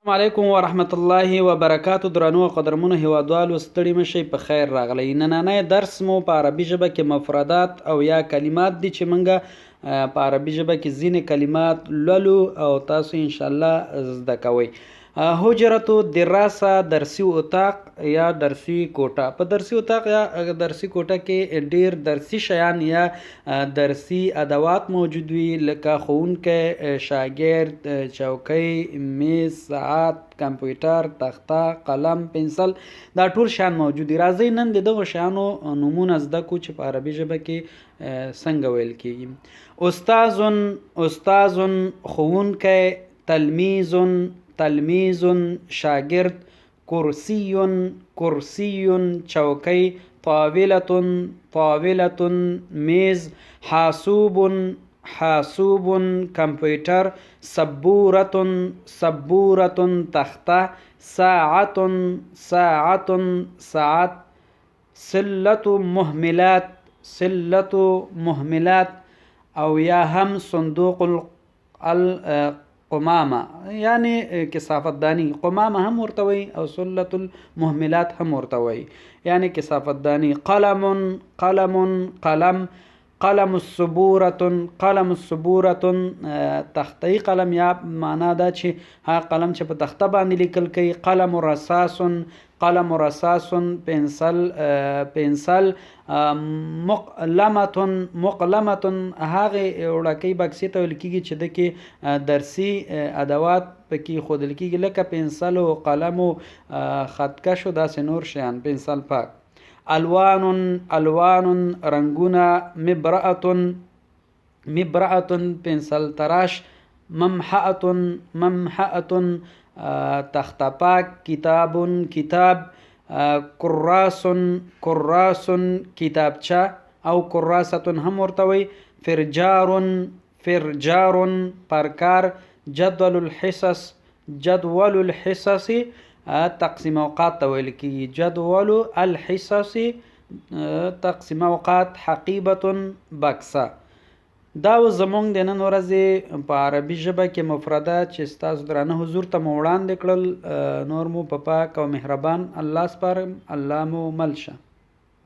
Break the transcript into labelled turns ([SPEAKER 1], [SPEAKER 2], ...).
[SPEAKER 1] السلام علیکم ورحمت الله وبرکاتو درنو او قدرمنو هیوادوالو، ستړي مه شئ، په خیر راغلئ. نننی درس مو په عربي ژبه کې مفردات او یا کلمات دي چې موږ په عربي ژبه کې ځینې کلمات لولو او تاسو ان شاء الله زده کوئ. حجرة دراسه، درسي اتاق یا درسي کوټه. په درسي اتاق یا درسي کوټه کې ډیر درسي شیان یا درسي ادوات موجود وي، لکه ښوونکی، شاګرد، چوکۍ، میز، ساعت، کمپیوټر، تخته، قلم، پنسل، دا ټول شیان موجود دي. راځئ نن د دغو شیانو نومونه زده کړو چې په عربي ژبه کې څنګه ویل کیږي. استاذ، استاذ ښوونکی، تلمیذ، تلمیذ شاګرد، کرسی، کرسی چوکۍ، طاوله، طاوله میز، حاسوب، حاسوب کمپیوټر، سبوره، سبوره تخته، ساعة، ساعة ساعت، سلة مهملات، سلة مهملات او یا هم صندوق القمامه، یعنی کثافت دانی. قمامه هم ورته وایي او سلة المهملات هم ورته وایي، یعنی کثافت دانی. قلم، قلم قلم، قلم السبورة، قلم السبورة تختهیي قلم، یا معنا دا چې هغه قلم چې په تخته باندې لیکل کوي. قلم رصاص، قلم رصاص پنسل، پنسل. مقلمة، مقلمة هغې وړکۍ بکسې ته ویل کېږي چې د کې درسي ادوات پکې ښودل کېږي، لکه پنسل او قلم او خطکش او داسې نور شیان، پنسل پاک. الوان، الوان رنګونه، مبرأة، مبرأة پنسل تراش، ممحأة، ممحأة تخته پاک، کتاب، کتاب، کراس، کراس کتابچه او کراسة هم ورته وایي، فرجار، فرجار پرکار، جدول الحصص، جدول الحصص تقسیم اوقات ته ویل کېږي، جدول الحصص تقسیم اوقات، حقیبة بکسه. دا اوس زموږ د نن ورځې په عربي ژبه کې مفرده چې ستاسو درانه حضور ته مو وړاندې کړل. نور مو په پاک او مهربان الله سپارم. الله مو مل شه.